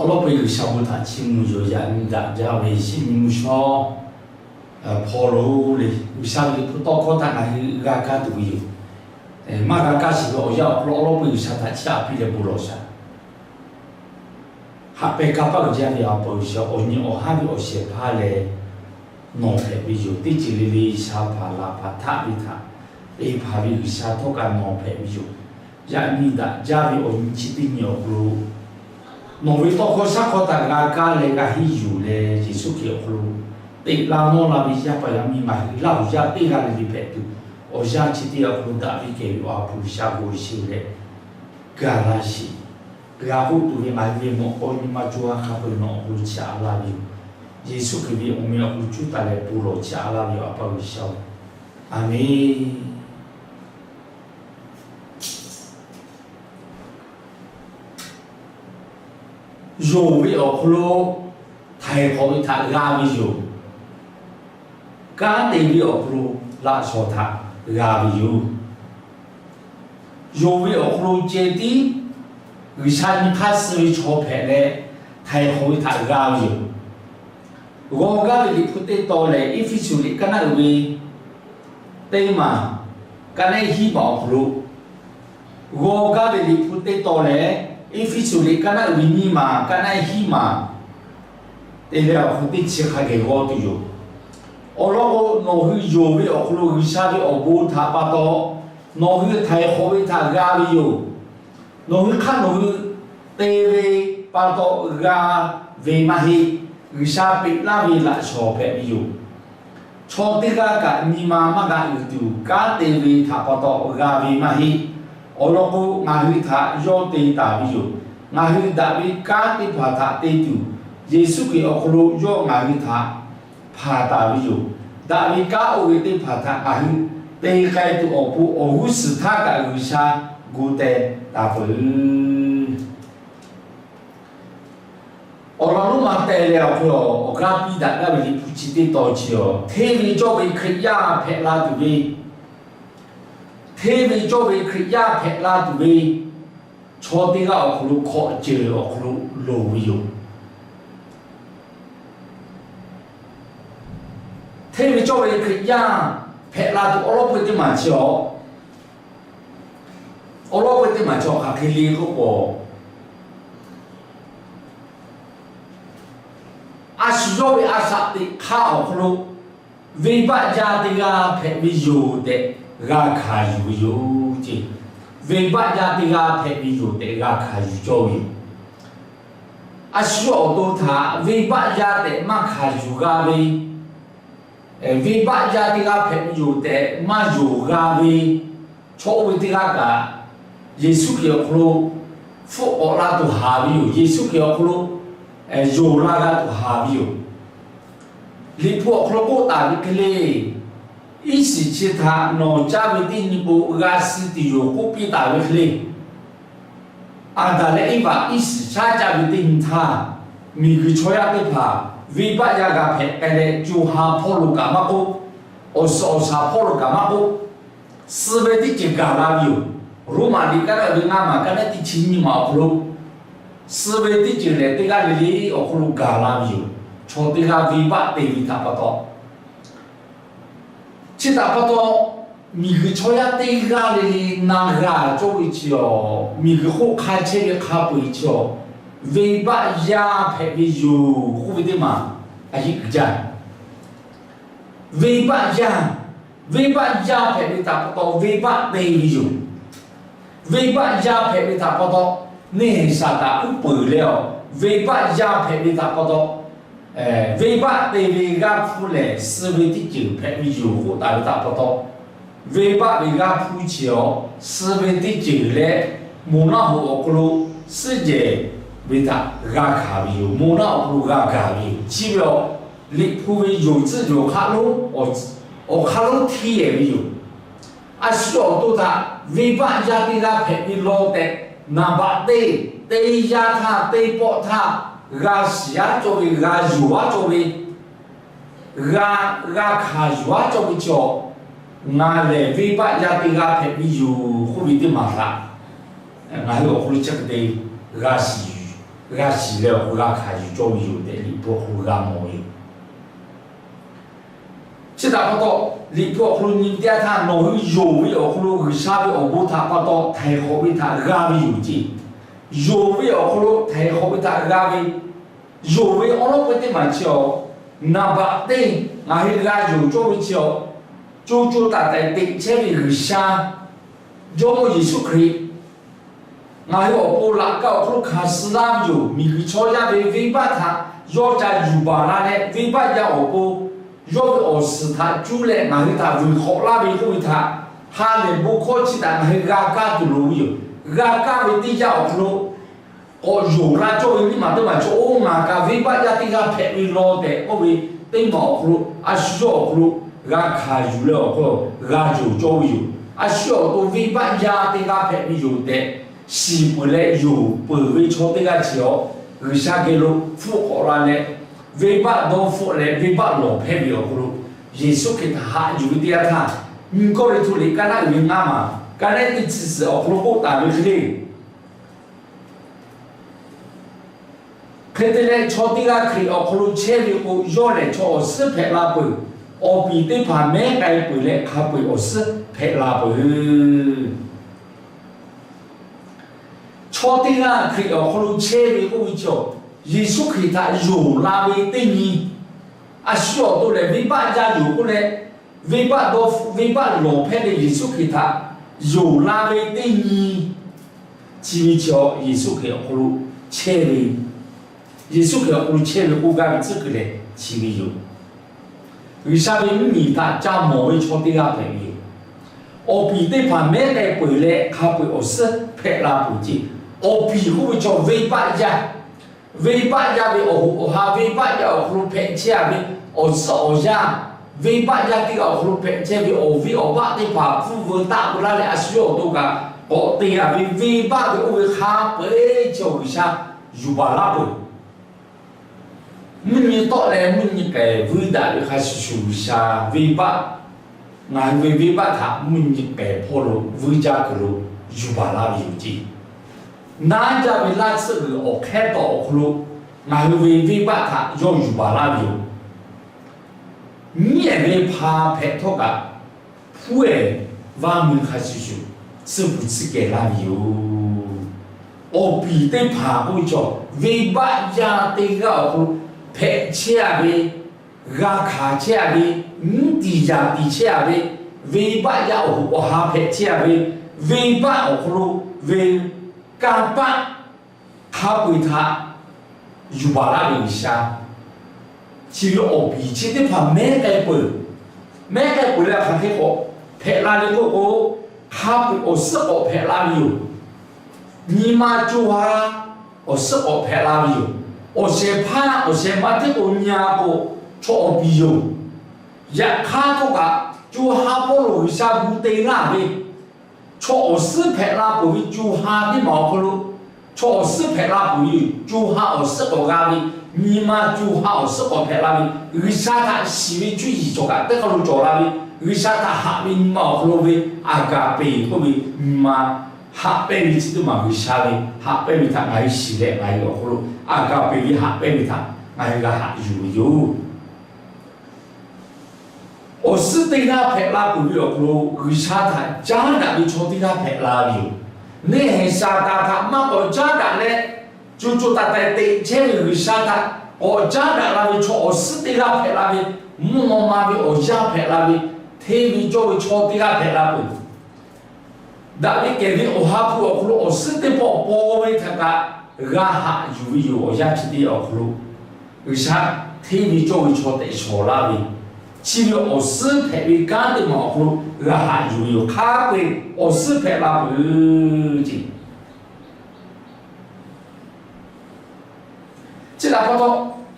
Awˬ lawn k'o, G'uiˬsha bon htaꞈ chiˇ mvuh yoˬ. Yaꞈ nyi daꞈ jaˇ ve shiˉ nyi mvuhˇ shawˉ hpawˇ lo le, G'uiˬsha ve liꞈ hpu tawˇ hkawˇ htaꞈ ngaˬ hui g'a kaˇ tuˬ ve yoˬ. Maˇ g'a kaˇ sheˍ ve awˬ yanˇ awˬ hk'aw lo, awˬ lawn k'o, G'uiˬsha htaꞈ chiˇ aꞈ piˇ leh bon lawˬ shaˍ. Haꞈ pehˇ kanˇ paˆ uiˍ jaˇ ve Awˬ pa G'uiˬsha, awˬ nyi awˬ haˉ ve awˬ shehˍ hpaˇ lehˬ nawˬ hpehꞈ ve yoˬ. Teˇ ceuˬ le le sha hpaˍ laˬ hpaˍ htaˆ ve htaꞈ te hpanˍ ve G'uiˬsha htawˇ kaꞈ nawˬ hpehꞈ ve yoˬ. Yaꞈ nyi daꞈ jaˇ ve awˬ nyi chi teˇ nyi awˬ hk'aw lo, nawˬ ve tawˇ hkawˇ shaˉ hkawˇ htaꞈ g'a kaˇ leh g'a henˇ yuˬ leh, Yeˍsuˆ Hkriꞈ awˬ hk'aw lo teꞈ la nawˇ la ve yaˇ paˍ yaˇ miˇ ngaˬ hui Laˇ huˍ yaˇ teˇ g'aˇ le le hpehꞈ tuˬ, awˬ yanˇ chi teˇ g'aˇ awˬ hk'aw lo daꞈ ve kehˬ ve Awˬ ha hpu G'uiˬsha g'aw sheˍ leh gaˬ la sheˍ. G'a k'oˆ tuˬ ve ngaˬ hui ve mawꞈ k'aw nyi ma co ha hk'a peu-eˬ nawˬ awˬ hk'aw lo chiˇ aꞈ laˇ ve yoˬ. Yeˍsuˆ Hkriꞈ ve awˬ meh awˬ hk'aw lo cuˇ taˍ leh bon lawˬ chiˇ aꞈ laˇ ve yoˬ, A pa G'uiˬsha-oˬ, Aˍmenˇ. Yonˍ ve awˬ hk'aw lo htaiˍ hk'awꞈ ve htaꞈ g'a ve yoˬ. Kanˉ te ve awˬ hk'aw lo laꞈ shawnˍ htaꞈ g'a ve yoˬ. Yonˍ ve awˬ hk'aw lo ceh tiˉ G'uiˬsha nyi hk'aˇ suh ve chaw hpehꞈ leh, htaiˍ hk'awꞈ ve htaꞈ g'a ve yoˬ. G'aw gaˇ ve Liꞈ hpu teˇ tawn lehˬ, Eˇfeˇsuꞈ liꞈ kaˉ naˆ uiˍ ve teˇ maˬ, kaˉ naˆ hiˉ maˬ awˬ hk'aw lo, g'aw gaˇ ve Liꞈ hpu teˇ tawn lehˬ, Eˇfeˇsuꞈ liꞈ kaˉ naˆ uiˍ ve nyiˇ maˬ, kaˉ naˆ hiˉ maˬ te leh awˬ hk'aw lo teˇ chi hk'a geh g'aw tuˬ yoˬ. Awˬ lawn k'o, nawˬ hui yonˍ ve awˬ hk'aw lo G'uiˬsha ve awˬ bon htaꞈ pa taw nawˬ hui htaiˍ hk'awꞈ ve htaꞈ g'a ve yoˬ. Nawˬ hui hk'aˇ nawˬ hui te ve pa taw g'a ve maˇ heˆ. G'uiˬsha peꞈ laˇ ve laꞈ shawnˍ hpehꞈ ve yoˬ. Chaw teˇ g'aˇ kaꞈ nyi ma maˇ g'a uiˍ tuˬ, kanˉ te ve htaꞈ pa taw g'a ve maˇ heˆ. Awˬ lawn k'o, ngaˬ hui htaꞈ yawˇ te taˍ ve yoˬ. Ngaˬ hui daꞈ ve kanˉ teˇ hpaˍ htaꞈ te tuˬ, Yeˍsuˆ Hkriꞈ awˬ hk'aw lo yawˇ ngaˬ hui htaꞈ hpanˍ taˍ ve yoˬ. Daꞈ ve kanˉ oˇ ve teˇ hpaˍ htaꞈ ngaˬ hui te k'ai tuˬ awˬ pon, awˬ g'uˇ suhˍ htaˇ kaꞈ G'uiˬsha gu teh taˍ peuˬ. Awˬ lawn lonˉ ma teh leh awˬ hk'aw lo awˬ g'aˇ piˇ daꞈ gaˇ ve Liꞈ hpu chi teˇ tawn chi awˬ, hteˇ ve cawˇ ve Hkriꞈ yaˇ hpehꞈ la tuˬ ve, hteˇ ve cawˇ ve Hkriꞈ yaˇ hpehꞈ la tuˬ ve chaw teˇ g'aˇ awˬ hk'aw lo hkawꞈ ceuˬ awˬ hk'aw lo loˍ ve yoˬ. Hteˇ ve cawˇ ve Hkriꞈ yaˇ hpehꞈ la tuˬ awˬ lawn peu teˇ maˬ chi awˬ, awˬ lawn peu teˇ maˬ chi awˬ hk'aˬ hk'e le k'oˆ k'o, a shu yawˇ ve a shaꞈ teꞈ hk'aˇ awˬ hk'aw lo venˇbaˆ yaˇ teˇ g'aˇ hpehꞈ ve yoˬ tehꞈ g'a hkanˍ yuˬ ve yoˬ ce. Venˇbaˆ yaˇ teˇ g'aˇ hpehꞈ ve yoˬ tehꞈ g'a hkanˍ yuˬ cawˇ ve yoˬ. A shu awˬ to htaꞈ venˇbaˆ yaˇ tehꞈ maˇ hkanˍ yuˬ g'a ve, venˇbaˆ yaˇ teˇ g'aˇ hpehꞈ ve yoˬ tehꞈ maˇ yonˍ g'a ve chaw oˇ ve teˇ g'aˇ kaꞈ, Yeˍsuˆ Hkriꞈ awˬ hk'aw lo hpfuhˆ k'awꞈ la tuˬ haˍ ve yoˬ. Yeˍsuˆ Hkriꞈ awˬ hk'aw lo yonˍ la g'a tuˬ haˍ ve yoˬ. Liꞈ hpu awˬ hk'aw lo k'oˆ taˍ ve hk'e le, iˉ shiˍ chi htaꞈ nawˬ caˇ ve teˇ nyi k'o, g'a suh tuˬ yoˬ k'oˆ piˇ taˍ ve hk'e le, Aˍdanˍ leh Eˇvaꞈ iˉ shiˍ shaˉ caˇ ve teˇ nyi htaˇ, miˬguiˬ chaw yaˇ teˇ hpaˍ venˇbaˆ yaˇ g'a hpehꞈ k'ai leh, co ha hpawˇ lo kaꞈ maˇ k'oˆ, awˬ suhˍ awˬ shaˍ hpawˇ lo kaꞈ maˇ k'oˆ, suh ve teˇ ceuˬ gaˬ la ve yoˬ. Roˉmaꞈ liꞈ kaˉ naˆ ve ngaˇ maˬ, kaˉ naˆ teˇ chi nyiˇ maˬ awˬ hk'aw lo, suh ve teˇ ceuˬ lehˬ teˇ g'aˇ le le awˬ hk'aw lo gaˬ la ve yoˬ. Chaw teˇ g'aˇ venˇbaˆ te ve htaꞈ pa taw, chi htaꞈ pa taw, miˬguiˬ chaw yaˇ teˇ g'aˇ le le na g'a cawˇ ve chi awˬ, miˬguiˬ hk'oˆ hk'a chehˇ ve hk'a peu-eˬ chi awˬ, venˇbaˆ yaˇ hpehꞈ ve yoˬ k'oˆ ve teˇ maˬ a yeˆ uiˍ jaˇ. Venˇbaˆ yaˇ, venˇbaˆ yaˇ hpehꞈ ve htaꞈ pa taw venˇbaˆ te ve yoˬ. Venˇbaˆ yaˇ hpehꞈ ve htaꞈ pa taw, neˇ Saˍtanˍ uˉ peunˍ leh awˬ, venˇbaˆ yaˇ hpehꞈ ve htaꞈ pa taw, venˇbaˆ te ve g'aˇ hpu lehˬ suh ve teˇ ceuˬ hpehꞈ ve yoˬ k'oˆ taˍ ve htaꞈ pa taw, venˇbaˆ ve g'aˇ hpu chi awˬ suh ve teˇ ceuˬ leh, moˬ naˆ hoꞈ awˬ hk'aw lo suhˉ jehˬ ve htaꞈ g'a hkanˍ ve yoˬ. Moˬ naˆ awˬ hk'aw lo g'a gaˬ ve yoˬ. Chi ve awˬ, Liꞈ hpu ve yonˍ tcuhˆ yonˍ hk'aˆ lonˉ, awˬ hk'aˆ lonˉ hteˇ yehˬ ve yoˬ. A shu awˬ to htaꞈ venˇbaˆ yaˇ teˇ g'aˇ hpehꞈ ve law tehꞈ, naˍ baꞈ teˇ, teˇ yanˇ htaˇ teˇ pawˆ htaˇ g'a shiˍ aˉ cawˇ ve, g'a yonˍ aˉ cawˇ ve, g'a, g'a hkanˍ yuˬ aˉ cawˇ ve chaw, ngaˬ lehˬ venˇbaˆ yaˇ teˇ g'aˇ hpehꞈ ve yoˬ k'oˆ ve teˇ maˬ htaꞈ ngaˬ hui awˬ hk'aw lo chi hk'e te g'a shiˍ yuˬ g'a shiˍ leh awˬ hk'aw g'a hkanˍ yuˬ cawˇ ve yoˬ tehꞈ Liꞈ hpu awˬ hk'aw lo g'a mawˬ ve yoˬ. Chi htaꞈ pa taw, Liꞈ hpu awˬ hk'aw lo nyi teˇ yanˇ htaˇ, nawˬ hui yonˍ ve awˬ hk'aw lo G'uiˬsha ve awˬ bon htaꞈ pa taw htaiˍ hk'awꞈ ve htaꞈ g'a ve yoˬ ceˇ. Yonˍ ve awˬ hk'aw lo htaiˍ hk'awꞈ ve htaꞈ g'a ve, yonˍ ve awˉ lawˉ peuˇ teˇ maˬ chi awˬ, naˍ baꞈ teˇ, ngaˬ hui g'a yonˍ cawˇ ve chi awˬ, co co taiˍ taiˍ teꞈ chehˇ ve G'uiˬsha, Jawˇmawˇ Yeˍsuˆ Hkriꞈ ngaˬ hui awˬ pon laꞈ ka awˬ hk'aw lo hkanˍ suh laˇ ve yoˬ. Miˬguiˬ chaw yaˇ ve venˇbaˆ htaꞈ yawˇ ca yuˬ baˬ la leh, venˇbaˆ yaˇ awˬ pon yawˇ ve awˬ suhˍ htaꞈ cuˇ leh ngaˬ hui htaꞈ vuiˬ hk'awꞈ laˇ ve k'oˆ ve htaꞈ ha lehˬ bon hkawˇ chi htaꞈ ngaˬ hui g'a kaˇ tuˬ loˍ ve yoˬ. G'a kaˇ ve teˇ yanˇ awˬ hk'aw lo k'awꞈ yonˍ la cawˇ ve nyiˇ maˬ teˇ maˬ chaw, oˇ ngaˬ kaꞈ venˇbaˆ yaˇ teˇ g'aˇ hpehꞈ ve law tehꞈ k'oˆ ve teˇ maˬ awˬ hk'aw lo, a shu yawˇ awˬ hk'aw lo g'a hkanˍ yuˬ leh awˬ hk'aw lo g'a yonˍ cawˇ ve yoˬ. A shu awˬ to venˇbaˆ yaˇ teˇ g'aˇ hpehꞈ ve yoˬ tehꞈ shiˍ peuˬ leh yonˍ peuˬ ve chaw teˇ g'aˇ chi awˬ, G'uiˬsha geh lo hpfuhˆ k'awꞈ la leh, venˇbaˆ dawˇ hpfuhˆ leh venˇbaˆ lawˬ hpehˇ ve awˬ hk'aw lo, Yeˍsuˆ Hkriꞈ htaꞈ haꞈ yuˬ ve teˇ yanˇ htaˇ, Nyiˇ Kawˇrenˍhtuˆ liꞈ ka naˆ uiˍ ve ngaˇ maˬ, ka naˆ teˇ chi suhˍ awˬ hk'aw lo k'oˆ taˍ ve hk'e le. Hk'e te leh, chaw teˇ g'aˇ Hkriꞈ awˬ hk'aw lo chehˇ ve k'o, yawˇ lehˬ chaw awˬ suhˉ hpehꞈ la peuˬ. Awˬ piˍ teˇ hpaˍ mehˉ k'ai peuˬ leh, hk'a peu-eˬ awˬ suhˉ hpehꞈ la peuˬ. Chaw teˇ g'aˇ Hkriꞈ awˬ hk'aw lo chehˇ ve k'oˆ ve chaw, Yeˍsuˆ Hkriꞈ htaꞈ yonˍ la ve teˇ nyi, a shu awˬ to lehˬ venˇbaˆ yaˇ yoˬ k'oˆ leh, venˇbaˆ dawˇ hpfuhˆ, venˇbaˆ lawˬ hpehˇ ve Yeˍsuˆ Hkriꞈ htaꞈ yonˍ la ve teˇ nyi, chi ve chaw Yeˍsuˆ Hkriꞈ awˬ hk'aw lo chehˇ ve, Yeˍsuˆ Hkriꞈ awˬ hk'aw lo chehˇ ve k'oˆ gaˇ ve tcuhˉ kuiˬ lehˬ chi ve yoˬ. G'uiˬsha ve mvuhˇmiˬ htaꞈ ca mawˬ ve chaw teˇ g'aˇ hpehꞈ ve yoˬ. Awˬ piˍ teˇ hpaˍ mehˉ k'ai peuˬ leh, hk'a peu-eˬ awˬ suhˉ hpehꞈ la peuˬ ceˇ. Awˬ piˍ k'oˆ ve chaw venˇbaˆ yaˇ, venˇbaˆ yaˇ ve awˬ hoꞈ awˬ ha, venˇbaˆ yaˇ awˬ hk'aw lo hpehꞈ chehˇ a ve awˬ suhˉ awˬ yaˇ, venˇbaˆ yaˇ teˇ g'aˇ awˬ hk'aw lo hpehꞈ chehˇ ve awˬ viˉ awˬ baˆ teˇ hpaˍ hpfuhˇ veu taˆ veu laˇ leh, a shu yawˇ awˬ to kaꞈ k'awꞈ te a ve venˇbaˆ ve oˇ ve hk'a peu-eˬ chi awˬ G'uiˬsha yuˬ baˬ laˇ peuˬ. Mvuhˇ nyi tawˆ leh mvuhˇ nyi k'ehˬ vuiˇ daꞈ ve hk'a shuˍ shuˍ G'uiˬsha venˇbaˆ, ngaˬ hui ve venˇbaˆ htaꞈ mvuhˇ nyi k'ehˬ hpawˇ lo vuiˇ jaˇ kuiˬ lo yuˬ baˬ laˇ ve yoˬ ceˇ. Naˉ jaˇ ve laˇ tsuhˇ g'uiˬ awˬ hk'ehˉ tawˆ awˬ hk'aw lo ngaˬ hui ve venˇbaˆ htaꞈ yawˇ yuˬ baˬ laˇ ve yoˬ. Nyiˉ ehˍ ve hpa hpehꞈ htawˇ kaꞈ, hpuˉ ehˍ vaˇ mui hk'a shuˍ shuˍ tsuhˇ hpu tsuhˇ kehˬ laˇ ve yoˬ. Awˬ piˍ teˇ hpaˍ k'oˆ ve chaw, venˇbaˆ yaˇ teˇ g'aˇ awˬ hk'aw lo hpehꞈ chehˇ a ve, g'a hkanˍ chehˇ a ve, nyiˉ tiˍ yaˍ tiˍ chehˇ a ve, venˇbaˆ yaˇ awˬ hoꞈ awˬ ha hpehꞈ chehˇ a ve, venˇbaˆ awˬ hk'aw lo ve kanˇ paˆ hk'a peu-eˬ htaꞈ yuˬ baˬ laˇ ve G'uiˬsha, chi ve awˬ piˍ chi teˇ hpaˍ mehˉ k'ai peuˬ. Mehˉ k'ai peuˬ leh hk'aˬ hk'e k'awꞈ hpehꞈ la ve k'oˆ k'o, hk'a peu-eˬ awˬ suhˉ k'awꞈ hpehꞈ la ve yoˬ. Nyi ma co ha awˬ suhˉ k'awꞈ hpehꞈ la ve yoˬ. Awˬ shehˍ hpaˇ awˬ shehˍ ma teˇ k'o nyi a k'o, chaw awˬ piˍ yoˬ. Yaꞈ hk'aˇ htawˇ kaꞈ, co ha hpawˇ lo G'uiˬsha gu te laˇ ve, chaw awˬ suhˉ hpehꞈ la peuˬ ve co ha teˇ maˬ awˬ hk'aw lo, chaw awˬ suhˉ hpehꞈ la peuˬ ve yoˬ. Co ha awˬ suhˉ k'awꞈ g'a ve, nyi ma co ha awˬ suhˉ k'awꞈ hpehꞈ la ve, G'uiˬsha htaꞈ shiˍ ve cuˇ yiˍ cawˬ kaꞈ teˇ hk'a lo cawˬ la ve, G'uiˬsha htaꞈ haꞈ ve nyi ma awˬ hk'aw lo ve, a ga peˍ k'oˆ ve nyi ma haꞈ pehnˇ ve chi teˇ maˬ G'uiˬsha ve haꞈ pehnˇ ve htaꞈ ngaˬ hui shiˍ leh, ngaˬ hui awˬ hk'aw lo a ga peˍ ve haꞈ pehnˇ ve htaꞈ ngaˬ hui g'a haꞈ yuˬ ve yoˬ. Awˬ suhˉ teˇ g'aˇ hpehꞈ la peuˬ ve awˬ hk'aw lo, G'uiˬsha htaꞈ caˉ daꞈ ve chaw teˇ g'aˇ hpehꞈ la ve yoˬ. Neˇ haiˬ Saˍtanˍ htaꞈ maˇ k'awꞈ caˉ daꞈ leh, co co taiˍ taiˍ teꞈ chehˇ ve G'uiˬsha htaꞈ k'awꞈ caˉ daꞈ la ve chaw awˬ suhˉ teˇ g'aˇ hpehꞈ la ve, mvuhˇ naw ma ve awˬ yanˇ hpehꞈ la ve, hteˇ ve cawˇ ve chaw teˇ g'aˇ hpehꞈ la peuˬ. Daꞈ ve kehˬ ve Awˬ ha hpu awˬ hk'aw lo awˬ suhˉ teˇ pawˆ paw ve htaꞈ kaꞈ g'a haꞈ yuˬ ve yoˬ. Awˬ yanˇ chi teˇ awˬ hk'aw lo G'uiˬsha hteˇ ve cawˇ ve chaw tehꞈ shawˍ laˇ ve, chi ve awˬ suhˉ hpehꞈ ve kanˉ teˇ maˬ awˬ hk'aw lo g'a haꞈ yuˬ ve yoˬ. Hk'a peu-eˬ awˬ suhˉ hpehꞈ la peuˬ ceˇ. Chi htaꞈ pa taw,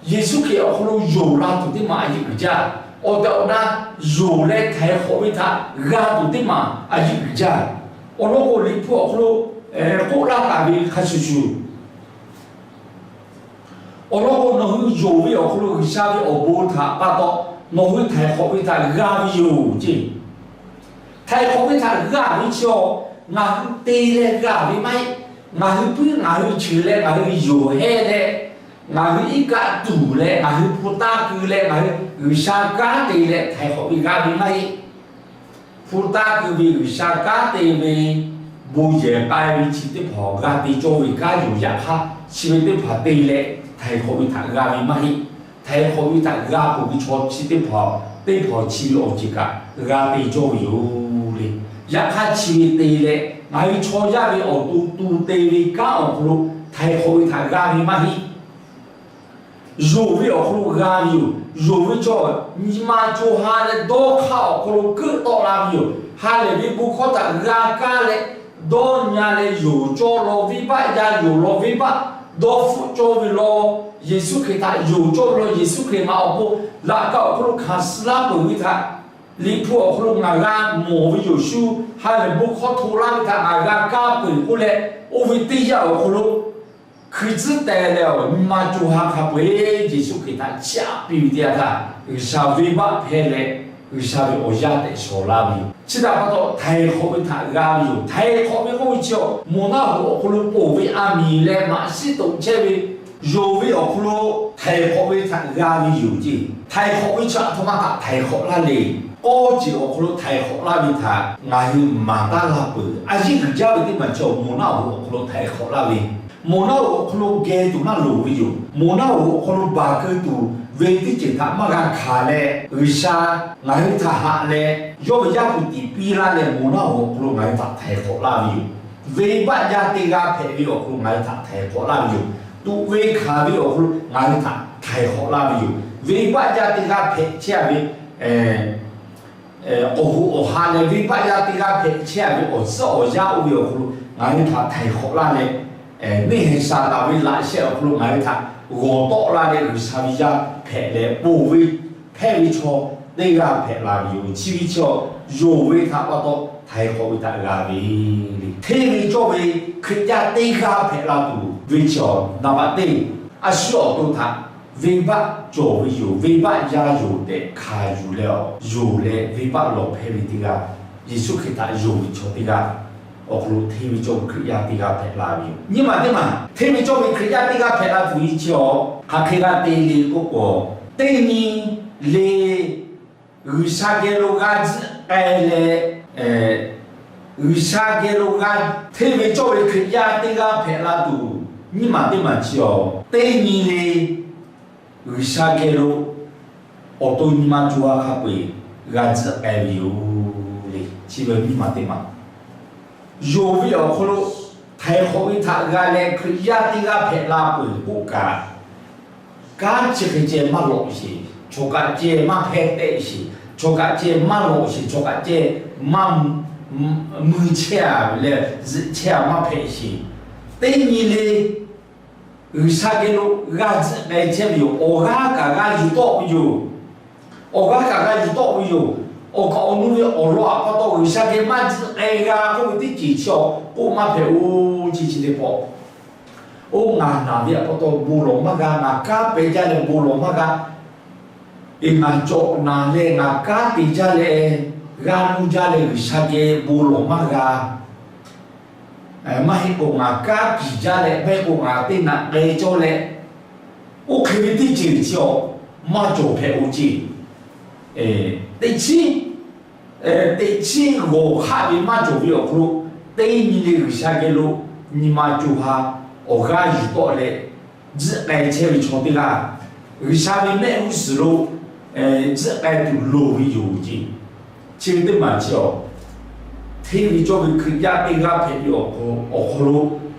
Yeˍsuˆ Hkriꞈ awˬ hk'aw lo yonˍ la tuˬ teˇ maˬ a yeˇ uiˍ jaˇ. Awˬ tehˬ awˬ na yonˍ leh htaiˍ hk'awꞈ ve htaꞈ g'a tuˬ teˇ maˬ a yeˇ uiˍ jaˇ. Awˬ lawn k'o, Liꞈ hpu awˬ hk'aw lo k'oˆ laˇ taˍ ve hk'a shuˍ shuˍ, awˬ lawn k'o, nawˬ hui yonˍ ve awˬ hk'aw lo G'uiˬsha ve awˬ bon htaꞈ pa taw nawˬ hui htaiˍ hk'awꞈ ve htaꞈ g'a ve yoˬ ceˇ. Htaiˍ hk'awꞈ ve htaꞈ g'a ve chi awˬ, ngaˬ hui te leh g'a ve maˇ heˆ. Ngaˬ hui puiˉ ngaˬ hui ceuˬ leh ngaˬ hui yonˍ hehˇ leh, ngaˬ hui iˉ kaˆ tuˬ leh ngaˬ hui hpu taˇ keu leh ngaˬ hui G'uiˬsha kanˉ te leh htaiˍ hk'awꞈ ve g'a ve maˇ heˆ. Hpu taˇ keu ve G'uiˬsha kanˉ te ve bon yehˬ k'ai ve chi teˇ hpaˍ g'a te cawˇ ve kanˉ yoˬ. Yaꞈ hk'aˇ, chi ve teˇ hpaˍ te leh htaiˍ hk'awꞈ ve htaꞈ g'a ve maˇ heˆ. Htaiˍ hk'awꞈ ve htaꞈ g'a peuˬ ve chaw chi teˇ hpaˍ, teˇ hpaˍ chi ve awˬ ceuˬ kaꞈ g'a te cawˇ ve yoˬ le. Yaꞈ hk'aˇ, chi ve te leh ngaˬ hui chaw yaˇ ve awˬ to tu te ve kanˉ awˬ hk'aw lo htaiˍ hk'awꞈ ve htaꞈ g'a ve maˇ heˆ. Yonˍ ve awˬ hk'aw lo g'a ve yoˬ. Yonˍ ve chaw nyi ma co ha leh dawˇ hk'aˇ awˬ hk'aw lo keuˆ tawˆ la ve yoˬ. Ha lehˬ ve bon hkawˇ htaꞈ g'a kaˇ leh dawˇ nyi leh yonˍ cawˇ law, venˇbaˆ yaˇ yonˍ law, venˇbaˆ dawˇ hpfuhˆ cawˇ ve law, Yeˍsuˆ Hkriꞈ htaꞈ yonˍ cawˇ ve law, Yeˍsuˆ Hkriꞈ ngaˬ awˬ pon laꞈ ka awˬ hk'aw lo hkanˍ suh laˇ peuˬ ve htaꞈ Liꞈ hpu awˬ hk'aw lo ngaˬ g'a mawˬ ve yoˬ shu. Ha lehˬ bon hkawˇ hto laˇ ve htaꞈ ngaˬ g'a kaˇ peuˬ k'oˆ leh, oˇ ve teˇ yanˇ awˬ hk'aw lo hkui tcuhˉ teh leh awˬ nyi ma co ha hk'a peu-eˬ Yeˍsuˆ Hkriꞈ htaꞈ chiˇ aꞈ piˇ ve teˇ yanˇ htaˇ, G'uiˬsha venˇbaˆ hpehˇ leh G'uiˬsha ve awˬ yaˇ tehꞈ shawˍ laˇ ve yoˬ. Chi htaꞈ pa taw htaiˍ hk'awꞈ ve htaꞈ g'a ve yoˬ. Htaiˍ hk'awꞈ ve k'oˆ ve chi awˬ moˍ naˆ hoꞈ awˬ hk'aw lo ponˬ ve a miˍ leh maꞈ shiˉ toꞈ chehˇ ve yonˍ ve awˬ hk'aw lo htaiˍ hk'awꞈ ve htaꞈ g'a ve yoˬ ceˇ. Htaiˍ hk'awꞈ ve chi aˬ htoꞈ ma htaꞈ htaiˍ hk'awꞈ laˇ le. K'awˇ ceuˬ awˬ hk'aw lo htaiˍ hk'awꞈ laˇ ve htaꞈ ngaˬ hui maˍ taˉ laˇ peuˬ. A yeˇ uiˍ jaˇ ve teˇ maˬ chi awˬ moˍ naˆ hoꞈ awˬ hk'aw lo htaiˍ hk'awꞈ laˇ ve, moˍ naˆ hoꞈ awˬ hk'aw lo geh tuˬ maˇ loˍ ve yoˬ. Moˍ naˆ hoꞈ awˬ hk'aw lo baˬ keu tuˬ ve teˇ ceuˬ htaꞈ maˇ g'a hkanˍ leh, G'uiˬsha ngaˬ hui htaꞈ haꞈ leh yawˇ ve Yaˇ hpu tiꞈ piˇ laˇ leh, moˍ naˆ hoꞈ awˬ hk'aw lo ngaˬ hui htaꞈ htaiˍ hk'awꞈ laˇ ve yoˬ. Venˇbaˆ yaˇ teˇ g'aˇ hpehꞈ ve awˬ hk'aw lo ngaˬ hui htaꞈ htaiˍ hk'awꞈ laˇ ve yoˬ. Tuꞈ ve hkanˍ ve awˬ hk'aw lo ngaˬ hui htaꞈ htaiˍ hk'awꞈ laˇ ve yoˬ. Venˇbaˆ yaˇ teˇ g'aˇ hpehꞈ chehˇ a ve awˬ hoꞈ awˬ ha leh venˇbaˆ yaˇ teˇ g'aˇ hpehꞈ chehˇ a ve awˬ suhˉ awˬ yaˇ oˇ ve awˬ hk'aw lo ngaˬ hui htaꞈ htaiˍ hk'awꞈ laˇ leh, neˇ haiˬ Saˍtanˍ ve laꞈ sheh awˬ hk'aw lo ngaˬ hui htaꞈ g'awˬ tawˆ la leh G'uiˬsha ve yaˇ hpehꞈ leh ponˬ ve hpehˇ ve chaw teˇ g'aˇ hpehꞈ la ve yoˬ. Chi ve chaw yonˍ ve htaꞈ pa taw htaiˍ hk'awꞈ ve htaꞈ g'a ve le. Hteˇ ve cawˇ ve Hkriꞈ yaˇ teˇ g'aˇ hpehꞈ la tuˬ ve chaw naˍ baꞈ teˇ, a shu awˬ to htaꞈ venˇbaˆ cawˬ ve yoˬ, venˇbaˆ yaˇ yoˬ tehꞈ hkanˍ yuˬ leh awˬ yonˍ leh venˇbaˆ lawˬ hpehˇ ve teˇ g'aˇ, Yeˍsuˆ Hkriꞈ htaꞈ yonˍ ve chaw teˇ g'aˇ awˬ hk'aw lo hteˇ ve cawˇ ve Hkriꞈ yaˇ teˇ g'aˇ hpehꞈ la ve yoˬ. Nyiˇ maˬ teˇ maˬ hteˇ ve cawˇ ve Hkriꞈ yaˇ teˇ g'aˇ hpehꞈ la tuˬ ve chi awˬ hk'aˬ hk'e g'a te le k'oˆ k'o, teˇ nyi le G'uiˬsha geh lo g'a tzuhˆ k'ai leh, G'uiˬsha geh lo g'a hteˇ ve cawˇ ve Hkriꞈ yaˇ teˇ g'aˇ hpehꞈ la tuˬ, nyiˇ maˬ teˇ maˬ chi awˬ teˇ nyi le G'uiˬsha geh lo awˬ to nyi ma co ha hk'a peu-eˬ g'a tzuhˆ k'ai ve yoˬ le. Chi ve nyiˇ maˬ teˇ maˬ yonˍ ve awˬ hk'aw lo htaiˍ hk'awꞈ ve htaꞈ g'a leh Hkriꞈ yaˇ teˇ g'aˇ hpehꞈ la peuˬ k'oˆ kaꞈ, kanˉ chi hk'e ceh maˇ lawꞈ sheˍ, chaw kaꞈ ceh maˇ hpehˇ tehˆ sheˍ, chaw kaꞈ ceh maˇ lawꞈ sheˍ, chaw kaꞈ ceh maˇ mui chehˇ a leh zuhꞈ chehˇ a maˇ hpehꞈ sheˍ. Teˇ nyi le G'uiˬsha geh lo g'a tzuhˆ k'ai chehˇ ve yoˬ. Awˬ g'aˇ kaꞈ g'a yuˬ tawˆ ve yoˬ. Awˬ g'aˇ kaꞈ g'a yuˬ tawˆ ve yoˬ. Awˬ kaˍ awˬ nu ve awˬ lawn aꞈ pa taw G'uiˬsha geh maˇ tzuhˆ k'ai g'a k'oˆ ve teˇ ceuˬ chi awˬ k'oˆ maˇ hpehꞈ-oˬ. Chi chi teˇ pawˆ, oˇ ngaˬ naˬ ve aꞈ pa taw bon lawˬ maˇ g'a, ngaˬ kanˉ peh jaˇ leh bon lawˬ maˇ g'a. Eˬ, ngaˬ cawꞈ naˬ leh ngaˬ kanˉ te jaˇ leh g'aˇ nuˇ jaˇ leh G'uiˬsha geh bon lawˬ maˇ g'a. Maˇ heˆ k'o ngaˬ kanˉ piˍ jaˇ leh, maˇ heˆ k'o ngaˬ teˇ naꞈ k'ai cawˇ leh, oˇ hk'e ve teˇ ceuˬ chi awˬ maˇ cawˬ hpehꞈ-oˬ ceˇ. Teꞈ chiˉ, teꞈ chiˉ g'awˬ hk'aˆ ve maˇ cawˬ ve awˬ hk'aw lo, teˇ nyi le G'uiˬsha geh lo nyi ma co ha awˬ g'aˇ yuˬ tawˆ leh tzuhˆ k'ai chehˇ ve chaw teˇ g'aˇ, G'uiˬsha ve mehˆ g'uˇ suhˍ lo tzuhˆ k'ai tuˬ loˍ ve yoˬ ceˇ. Chi ve teˇ maˬ chi awˬ, hteˇ ve cawˇ ve Hkriꞈ yaˇ teˇ g'aˇ hpehꞈ ve awˬ hk'aw lo,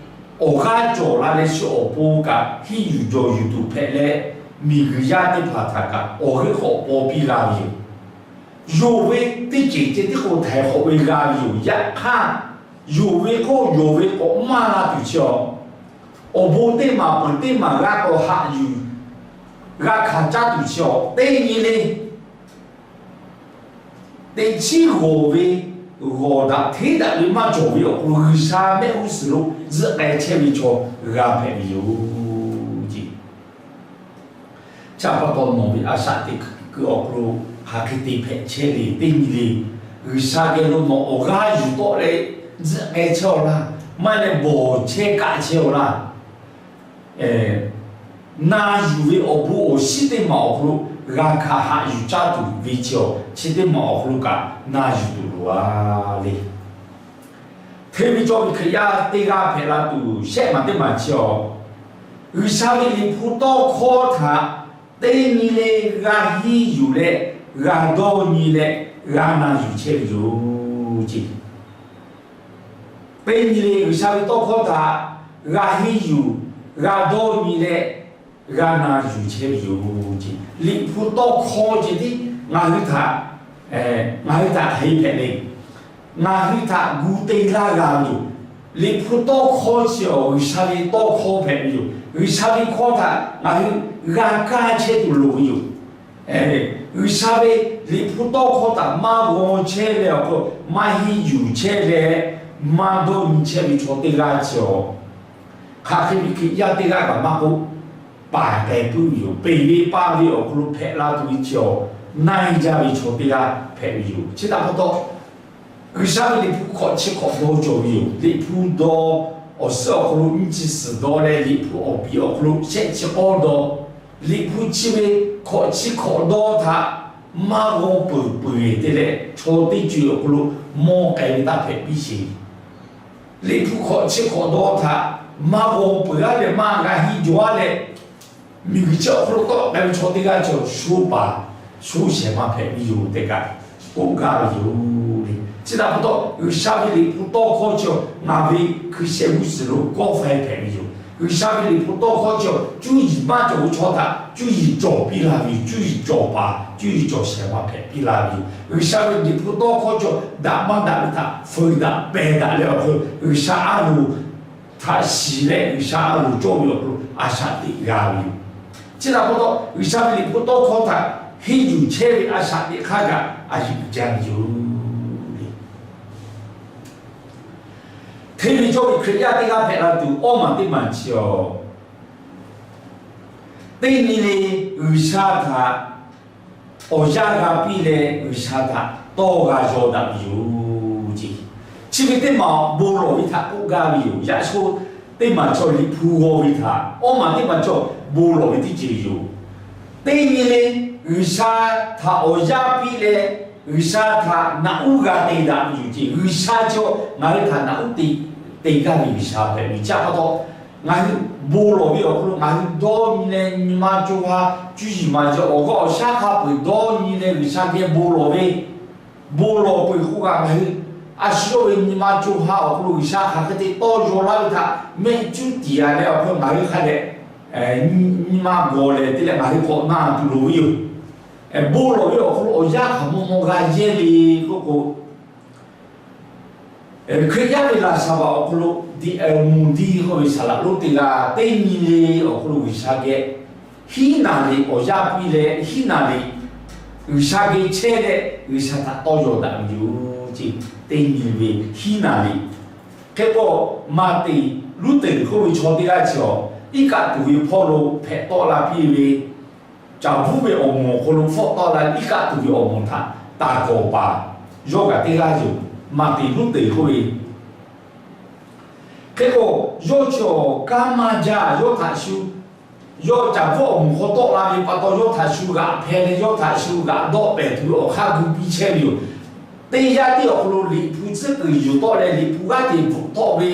awˬ g'aˇ cawˬ la leh shu awˬ pon kaꞈ hiˇ yuˬ jawˬ yuˬ tuˬ hpehꞈ leh, miˬguiˬ yaˇ teˇ hpaˍ htaꞈ kaꞈ awˬ g'euˆ k'awꞈ paw piˇ g'a ve yoˬ. Yonˍ ve teˇ ceuˬ ceh tiˉ k'o htaiˍ hk'awꞈ ve g'a ve yoˬ. Yaꞈ hk'aˇ, yonˍ ve k'o yonˍ ve k'awꞈ maˇ la tuˬ chi awˬ, awˬ bon teˇ maˬ peuˬ teˇ maˬ g'a k'awꞈ haꞈ yuˬ, g'a hkanˍ caˇ tuˬ chi awˬ teˇ nyi le. Teꞈ chiˉ g'awˬ ve, g'awˬ daꞈ hteˇ daꞈ ve maˇ cawˬ ve awˬ hk'aw lo G'uiˬsha mehˆ g'uˇ suhˍ lo tzuhˆ k'ai chehˇ ve chaw g'a hpehꞈ ve yoˬ ceˇ. Chi pa taw nawˬ ve a shaꞈ teꞈ kuiˬ awˬ hk'aw lo hk'aˬ hk'e te hpehꞈ chehˇ le. Teˇ nyi le, G'uiˬsha geh lo nawˬ awˬ g'aˇ yuˬ tawˆ leh tzuhˆ k'ai chehˇ-aw laˇ. maˇ heˆ leh bawˬ chehˇ kaˆ chehˇ-oˆ laˇ. Na yuˬ ve awˬ bon awˬ shinˉ teˇ maˬ awˬ hk'aw lo g'a hkanˍ haꞈ yuˬ caˇ tuˬ ve chi awˬ chi teˇ maˬ awˬ hk'aw lo kaꞈ na yuˬ tuˬ loˬ a le. Hteˇ ve cawˇ ve Hkriꞈ yaˇ teˇ g'aˇ hpehꞈ la tuˬ shehˆ maˬ teˇ maˬ chi awˬ, G'uiˬsha ve Liꞈ hpu tawˇ hkawˇ htaꞈ teˇ nyi le g'a henˇ yuˬ leh, g'a dawˇ nyi leh, g'a na yuˬ chehˇ ve yoˬ ce. Teˇ nyi le G'uiˬsha ve tawˇ hkawˇ htaꞈ g'a henˇ yuˬ, g'a dawˇ nyi leh, g'a na yuˬ chehˇ ve yoˬ ce. Liꞈ hpu tawˇ hkawˇ ceh tiˉ ngaˬ hui htaꞈ, ngaˬ hui htaꞈ hk'aˬ hk'e hpehꞈ le. Ngaˬ hui htaꞈ gu te laˇ g'a ve yoˬ. Liꞈ hpu tawˇ hkawˇ chi awˬ G'uiˬsha ve tawˇ hkawˇ hpehꞈ ve yoˬ. G'uiˬsha ve hkawˇ htaꞈ ngaˬ hui g'a kaˇ chehˇ tuˬ loˍ ve yoˬ. G'uiˬsha ve Liꞈ hpu tawˇ hkawˇ htaꞈ maˇ g'aw chehˇ leh awˬ hk'aw lo maˇ henˇ yuˬ chehˇ leh, maˇ dawˇ nyi chehˇ ve chaw teˇ g'aˇ chi awˬ, hk'aˬ hk'e ve Hkriꞈ yaˇ teˇ g'aˇ kaꞈ maˇ k'oˆ, paˍ k'ai puiˉ ve yoˬ. Peˬ ve paˇ ve awˬ hk'aw lo hpehꞈ la tuˬ ve chi awˬ, na e jaˇ ve chaw teˇ g'aˇ hpehꞈ ve yoˬ. Chi htaꞈ pa taw, G'uiˬsha ve Liꞈ hpu hkawꞈ chi hk'awꞈ dawˇ cawˬ ve yoˬ. Liꞈ hpu dawˇ, awˬ suhˉ awˬ hk'aw lo nyiˇ chi suhˍ dawˇ leh, Liꞈ hpu awˬ piˍ awˬ hk'aw lo shehˆ chi k'awˇ dawˇ, Liꞈ hpu chi ve hkawꞈ chi hk'awꞈ dawˇ htaꞈ maˇ g'aw peuˬ peuˬ te leh, chaw teˇ co awˬ hk'aw lo mawˇ k'ai ve taˇ hpehꞈ piˇ sheˍ. Liꞈ hpu hkawꞈ chi hk'awꞈ dawˇ htaꞈ maˇ g'aw peuˬ-a leh maˇ g'a henˇ jaw-a leh, miˬguiˬ chi awˬ hk'aw lo tawˆ k'ai ve chaw teˇ g'aˇ chi awˬ sho paˍ sho shehˍ ma hpehꞈ ve yoˬ tehꞈ kaꞈ k'oˆ gaˇ ve yoˬ le. Chi htaꞈ pa taw, G'uiˬsha ve Liꞈ hpu tawˇ hkawˇ chi awˬ ngaˬ ve hkui sheh g'uˇ suhˍ lo kawˆ faiˇ hpehꞈ ve yoˬ. G'uiˬsha ve Liꞈ hpu tawˇ hkawˇ chi awˬ cuˇ yiˍ maˇ cawˬ ve chaw htaꞈ cuˇ yiˍ cawˬ piˇ la ve yoˬ. Cuˇ yiˍ cawˬ paˍ, cuˇ yiˍ cawˬ shehˍ ma hpehꞈ piˇ la ve yoˬ. G'uiˬsha ve Liꞈ hpu tawˇ hkawˇ chi awˬ daꞈ maˇ daꞈ ve htaꞈ feu daꞈ peh daꞈ leh awˬ hk'aw lo G'uiˬsha a loˍ htaꞈ shiˍ leh G'uiˬsha a loˍ cawˇ ve awˬ hk'aw lo a shaꞈ teꞈ g'a ve yoˬ. Chi htaꞈ pa taw, G'uiˬsha ve Liꞈ hpu tawˇ hkawˇ htaꞈ henˇ yuˬ chehˇ ve a shaꞈ teꞈ hk'aˇ kaꞈ a yuˬ jaˇ ve yoˬ le. Hteˇ ve cawˇ ve Hkriꞈ yaˇ teˇ g'aˇ hpehꞈ la tuˬ awˇ maˬ teˇ maˬ chi awˬ, teˇ nyi le G'uiˬsha htaꞈ awˬ yanˇ g'a piˇ leh G'uiˬsha htaꞈ tawˇ g'a yaw daꞈ ve yoˬ ce. Chi ve teˇ maˬ bon lawˬ ve htaꞈ k'oˆ gaˇ ve yoˬ. Yaꞈ sho teˇ maˬ chaw Liꞈ hpu g'aw ve htaꞈ, awˇ maˬ teˇ maˬ chaw bon lawˬ ve teˇ ceuˬ yoˬ. Teˇ nyi le G'uiˬsha htaꞈ awˬ yanˇ piˇ leh G'uiˬsha htaꞈ naꞈ uˉ g'a te daꞈ ve yoˬ ce. G'uiˬsha chaw ngaˬ hui htaꞈ naꞈ uˉ te, te gaˇ ve G'uiˬsha hpehꞈ ve chi pa taw, ngaˬ hui bon lawˬ ve awˬ hk'aw lo ngaˬ hui dawˇ nyi leh nyi ma co ha, cuˇ yiˍ maˍ yiˍ awˬ g'aˇ awˬ shaˉ hk'a peu-eˬ dawˇ nyi leh G'uiˬsha geh bon lawˬ ve, bon lawˬ peuˬ k'o kaꞈ ngaˬ hui a shu yawˇ ve nyi ma co ha awˬ hk'aw lo G'uiˬsha hk'aˬ hk'e te tawˇ yaw laˇ ve htaꞈ mehˆ cuˉ tiˍ-a leh awˬ hk'aw lo ngaˬ hui hk'a dehꞈ nyi ma gawˬ lehˬ te leh ngaˬ hui k'awꞈ na tuˬ loˍ ve yoˬ. Bon lawˬ ve awˬ hk'aw lo awˬ yanˇ hk'aˬ maw maw g'a yehˇ le k'oˆ k'o, Hkriꞈ yaˇ ve laꞈ shaˍ baꞈ awˬ hk'aw lo D L Moody k'oˆ ve saˍ laꞈ lonˉ teˇ g'aˇ teˇ nyi le awˬ hk'aw lo G'uiˬsha geh hiˉ naˍ riˍ awˬ yanˇ piˇ leh hiˉ naˍ riˍ G'uiˬsha geh chehˇ leh G'uiˬsha htaꞈ tawˇ yaw daꞈ ve yoˬ ce. Teˇ nyi ve hiˉ naˍ riˍ. Hk'e k'o, Maˍteˍ Luˉteˍ k'oˆ ve chaw teˇ g'aˇ chi awˬ iˉ kaˆ tuˬ ve hpawˇ lo hpehꞈ tawˆ la piˇ ve, caˍ bvuhˉ ve awˬ moˍ awˬ hk'aw lo hpfuhˆ tawˆ la iˉ kaˆ tuˬ ve awˬ moˍ htaꞈ taˍ kawˍ paˍ yawˇ kaꞈ teˇ g'aˇ yoˬ. Maˍteˍ Luˉteˍ k'oˆ ve, hk'e k'o, yawˇ chi awˬ kanˉ maˇ jaˇ. Yawˇ htaꞈ shu, yawˇ caˍ bvuhˉ awˬ moˍ hk'aw tawˆ la ve pa taw yawˇ htaꞈ shu g'aꞈ hpeh leh yawˇ htaꞈ shu g'aꞈ dawˆ pehˍ tuˬ ve awˬ hk'aˇ gu piˇ chehˇ ve yoˬ. Teˇ yanˇ tiˉ awˬ hk'aw lo Liꞈ hpu tcuhˉ kuiˬ yuˬ tawˆ leh Liꞈ hpu g'aˇ hteꞈ bvuhꞈ tawˆ ve,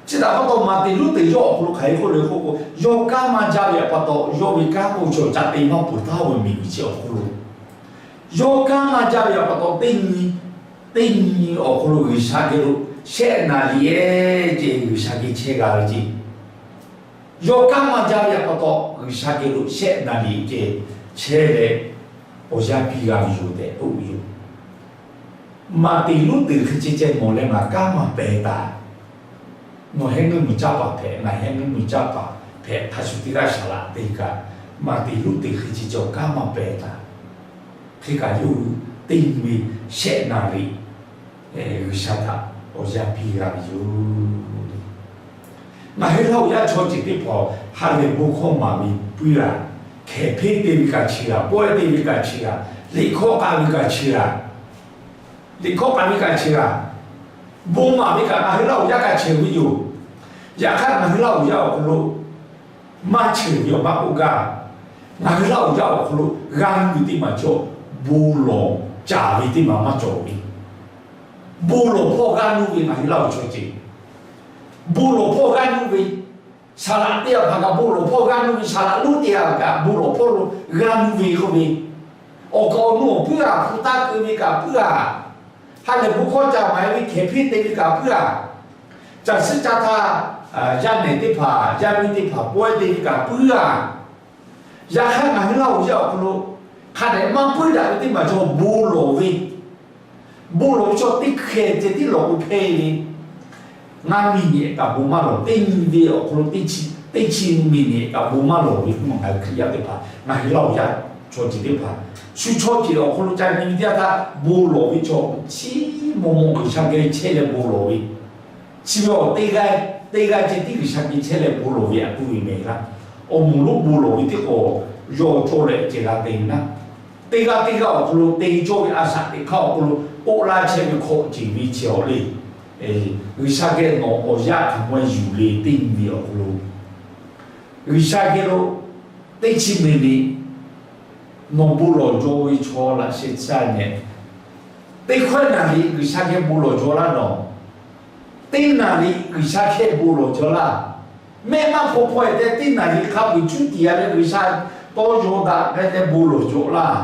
chi htaꞈ pa taw Maˍteˍ Luˉteˍ yawˇ awˬ hk'aw lo hk'aˬ hk'e k'oˆ le k'oˆ k'o, yawˇ kanˉ maˇ jaˇ ve pa taw yawˇ ve kanˉ k'oˆ chi awˬ ca te maˇ peuˬ htaˇ oˇ ve miˬguiˬ chi awˬ hk'aw lo yawˇ kanˉ maˇ jaˇ ve pa taw teˇ nyi, teˇ nyi awˬ hk'aw lo G'uiˬsha geh lo shehˆ naˍ riˍ-e ce G'uiˬsha geh chehˇ g'a ve ce. Yawˇ kanˉ maˇ jaˇ ve pa taw G'uiˬsha geh lo shehˆ naˍ riˍ ce chehˇ leh awˬ yanˇ piˇ g'a ve yoˬ tehꞈ k'oˆ ve yoˬ. Maˍteˍ Luˉteˍ hk'e ce ceh mawˬ leh ngaˬ kanˉ maˇ pehˍ taˍ. Nawˬ heh ngaˇ mui caˇ paˍ hpehꞈ, ngaˬ heh ngaˇ mui caˇ paˍ hpehꞈ, hk'a shuˍ teˇ g'aˇ shaˍ laꞈ te kaꞈ, Maˍteˍ Luˉteˍ hk'e ce ceh awˬ kanˉ maˇ pehˍ taˍ. Hk'e kaꞈ yawˇ hui teˇ nyi ve shehˆ naˍ riˍ G'uiˬsha htaꞈ awˬ yanˇ piˇ g'a ve yoˬ. Ngaˬ hui laˇ oˬ yaˇ chaw ceuˬ teˇ hpaˍ ha lehˬ bon hkawˇ maˍ ve puiˉ g'a, hkehˍ hpeˇ te ve kaꞈ chi g'a, pawehˇ te ve kaꞈ chi g'a, liꞈ hkawˇ k'a ve kaꞈ chi g'a, liꞈ hkawˇ k'a ve kaꞈ chi g'a. Bon maˍ ve kaꞈ ngaˬ hui Laˇ huˍ yaˇ kaꞈ cheuˬ ve yoˬ. Yaꞈ hk'aˇ ngaˬ hui Laˇ huˍ yaˇ awˬ hk'aw lo maˇ cheuˬ ve awˬ maˇ k'oˆ gaˇ. Ngaˬ hui Laˇ huˍ yaˇ awˬ hk'aw lo g'a nuˇ ve teˇ maˬ cawˬ, bon lawˬ caˍ ve teˇ maˬ maˇ cawˬ ve. Bon lawˬ hpawˇ g'a nuˇ ve ngaˬ hui Laˇ huˍ chaw ceuˬ, bon lawˬ hpawˇ g'a nuˇ ve, saˍlaꞈ teˇ g'aˇ hpaˍ kaꞈ bon lawˬ hpawˇ g'a nuˇ ve, saˍlaꞈ lonˉ teˇ g'aˇ kaꞈ bon lawˬ hpawˇ lo g'a nuˇ ve k'oˆ ve, awˬ kaˍ awˬ nu awˬ puiˉ-a, hpu taˇ keu ve kaꞈ puiˉ-a, ha lehˬ bon hkawˇ ca maˍ ve hkehˍ hpeˇ te ve kaꞈ puiˉ-a, caˬ suhˉ caˇ htaˇ yaˇ nehˬ teˇ hpaˍ yaˇ miˇ teˇ hpaˍ pawehˇ te ve kaꞈ puiˉ-a. Yaꞈ hk'aˇ ngaˬ hui Laˇ huˍ yaˇ awˬ hk'aw lo hk'a dehꞈ maˇ puiˉ daꞈ ve teˇ maˬ cawˬ, bon lawˬ ve. Bon lawˬ ve chaw teˇ hkeh ceh tiˉ lawˬ k'o hpehˇ ve. Ngaˇ miˬ nehˬ kaꞈ bon maˇ lawˬ, teˇ nyi ve awˬ hk'aw lo teˇ chi, teˇ chi miˬ nehˬ kaꞈ bon maˇ lawˬ ve k'oˆ ma, ngaˬ hui Hkriꞈ yaˇ teˇ hpaˍ, ngaˬ hui Laˇ huˍ yaˇ chaw ceuˬ teˇ hpaˍ, shu chaw ceuˬ awˬ hk'aw lo ca nyi ve teˇ yanˇ htaˇ bon lawˬ ve chaw chi maw maw G'uiˬsha geh chehˇ leh bon lawˬ ve. Chi ve awˬ teˇ g'aˇ, teˇ g'aˇ ceh tiˉ G'uiˬsha geh chehˇ leh bon lawˬ ve aꞈ k'oˆ ve mehˍ laˇ. Awˬ moˍ lonˉ bon lawˬ ve teˇ k'awꞈ yawˇ cawˇ leh ceh g'a te ve naˉ, teˇ g'aˇ teˇ g'aˇ awˬ hk'aw lo te cawˇ ve a shaꞈ teꞈ hk'aˇ awˬ hk'aw lo k'oˆ laˇ chehˇ ve hk'awꞈ ceuˬ ve chi awˬ le. G'uiˬsha geh nawˬ awˬ yaˇ htaꞈ maˇ yuˬ le teˇ nyi ve awˬ hk'aw lo, G'uiˬsha geh lo teˇ chi miˬ nehˬ nawˬ bon lawˬ jaw ve chaw laꞈ sheh caˇ nyi. Teˇ hkawehˇ naˍ riˍ G'uiˬsha geh bon lawˬ jaw laˇ nawˬ, teˇ naˍ riˍ G'uiˬsha geh bon lawˬ jaw laˇ. Mehˆ maˇ hpaw hpaw-e tehꞈ teˇ naˍ riˍ hk'a peu-eˬ cuˇ tiˍ-a leh G'uiˬsha tawˇ yaw daꞈ k'ai leh bon lawˬ jaw laˇ.